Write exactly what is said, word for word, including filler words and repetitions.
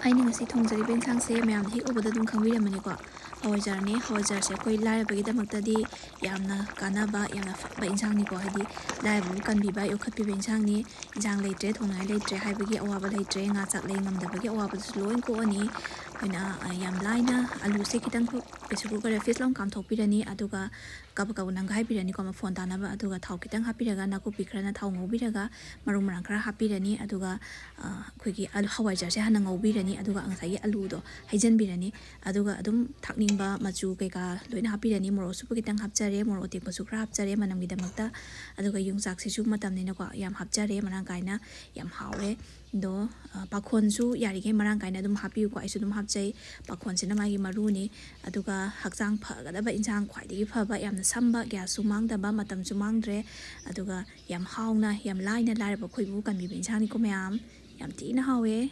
ꯑꯩꯅ ꯉꯁꯤ ꯊꯣꯡꯖꯔꯤꯕ ꯏꯟꯁꯥꯡꯁꯦ ꯃꯌꯥꯝꯅ ꯍꯦꯛ ꯎꯕꯗ ꯑꯗꯨꯝ ꯈꯪꯕꯤꯔꯝꯃꯅꯤꯀꯣ꯫ ꯍꯋꯥꯏꯖꯥꯔꯅꯦ꯫ ꯍꯋꯥꯏꯖꯥꯔꯁꯦ ꯑꯩꯈꯣꯏ ꯂꯥꯏꯔꯕꯒꯤꯗꯃꯛꯇꯗꯤ ꯌꯥꯝꯅ ꯀꯥꯟꯅꯕ, ꯌꯥꯝꯅ ꯐꯕ ꯏꯟꯁꯥꯡꯅꯤꯀꯣ꯫ ꯍꯥꯏꯗꯤ ꯂꯥꯏꯔꯕꯕꯨ ꯀꯟꯕꯤꯕ, ꯌꯣꯛꯈꯠꯄꯤꯕ ꯏꯟꯁꯥꯡꯅꯤ꯫ ꯏꯟꯁꯥꯡ ꯂꯩꯇ꯭ꯔꯦ, ꯊꯣꯡꯅꯤꯡꯉꯥꯏ ꯂꯩꯇ꯭ꯔꯦ ꯍꯥꯏꯕꯒꯤ ꯑꯋꯥꯕ ꯂꯩꯇ꯭ꯔꯦ, ꯉꯥ ꯆꯥꯛ ꯂꯩ ꯉꯝꯗꯕꯒꯤ ꯑꯋꯥꯕꯗꯨꯁꯨ ꯂꯣꯏ ꯀꯣꯛꯑꯅꯤ꯫ ꯑꯩꯈꯣꯏꯅ, ꯑ, ꯌꯥꯝ ꯂꯥꯏꯅ ꯑꯂꯨꯁꯦ ꯈꯤꯇꯪ pressure cooker ꯗ ꯐꯤꯁ ꯂꯥꯎ ꯀꯥꯝꯊꯣꯛꯄꯤꯔꯅꯤ, ꯑꯗꯨꯒ ꯀꯕꯛ ꯀꯕꯛ ꯅꯝꯈꯥꯏꯕꯤꯔꯅꯤꯀꯣ ꯃꯐꯣꯟ ꯇꯥꯅꯕ꯫ ꯑꯗꯨꯒ ꯊꯥꯎ ꯈꯤꯇꯪ ꯍꯥꯞꯄꯤꯔꯒ, ꯅꯥꯀꯨꯞꯄꯤ ꯈꯔꯅ ꯊꯥꯎ ꯉꯧꯕꯤꯔꯒ, ꯃꯔꯨ ꯃꯔꯥꯡ ꯈꯔ ꯍꯥꯞꯄꯤꯔꯅꯤ꯫ ꯑꯗꯨꯒ, ꯑ, ꯑꯩꯈꯣꯏꯒꯤ ꯑꯂꯨ, ꯍꯋꯥꯏꯖꯥꯔꯁꯦ ꯍꯥꯟꯅ ꯉꯧꯕꯤꯔꯅꯤ, ꯑꯗꯨꯒ ꯉꯁꯥꯏꯒꯤ ꯑꯂꯨꯗꯣ ꯍꯩꯖꯤꯟꯕꯤꯔꯅꯤ꯫ ꯑꯗꯨꯒ ꯑꯗꯨꯝ ꯊꯥꯛꯅꯤꯡꯕ ꯃꯆꯨ ꯀꯩꯀꯥ ꯂꯣꯏꯅ ꯍꯥꯞꯄꯤꯔꯅꯤ꯫ ꯃꯣꯔꯣꯛ ꯑꯁꯨꯕ ꯈꯤꯇꯪ ꯍꯥꯞꯆꯔꯦ, ꯃꯣꯔꯣꯛ ꯑꯇꯦꯛꯄꯁꯨ ꯈꯔ ꯍꯥꯞꯆꯔꯦ ꯃꯅꯝꯒꯤꯗꯃꯛꯇ꯫ ꯑꯗꯨꯒ ꯌꯣꯡꯆꯥꯛꯁꯤꯁꯨ ꯃꯇꯝꯅꯤꯅꯀꯣ ꯌꯥꯝ ꯍꯥꯞꯆꯔꯦ, ꯃꯔꯥꯡ ꯀꯥꯏꯅ ꯌꯥꯝ ꯍꯥꯎꯋꯦ꯫ ꯑꯗꯣ, ꯑ, ꯄꯥꯈꯣꯟꯁꯨ ꯌꯥꯔꯤꯈꯩ ꯃꯔꯥꯡ ꯀꯥꯏꯅ ꯑꯗꯨꯝ ꯍꯥꯞꯄꯤꯌꯨꯀꯣ꯫ ꯑꯩꯁꯨ ꯑꯗꯨꯝ ꯍꯥꯞꯆꯩ꯫ ꯄꯥꯈꯣꯟꯁꯤꯅ ꯃꯥꯒꯤ ꯃꯔꯨꯅꯤ꯫ ꯑꯗꯨꯒ ꯍꯛꯆꯥꯡ ꯐꯒꯗꯕ ꯏꯟꯁꯥꯡ, ꯈ꯭ꯋꯥꯏꯗꯒꯤ ꯐꯕ, ꯌꯥꯝꯅ ꯁꯝꯕ, ꯒ꯭ꯌꯥꯁꯁꯨ ꯃꯥꯡꯗꯕ, ꯃꯇꯝꯁꯨ ꯃꯥꯡꯗ꯭ꯔꯦ꯫ ꯑꯗꯨꯒ ꯌꯥꯝ ꯍꯥꯎꯅ, ꯌꯥꯝ ꯂꯥꯏꯅ ꯂꯥꯏꯔꯕ ꯑꯩꯈꯣꯏꯕꯨ ꯀꯟꯕꯤꯕ ꯏꯟꯁꯥꯡꯅꯤꯀꯣ ꯃꯌꯥꯝ꯫ ꯌꯥꯝ ꯊꯤꯅ ꯍꯥꯎꯋꯦ꯫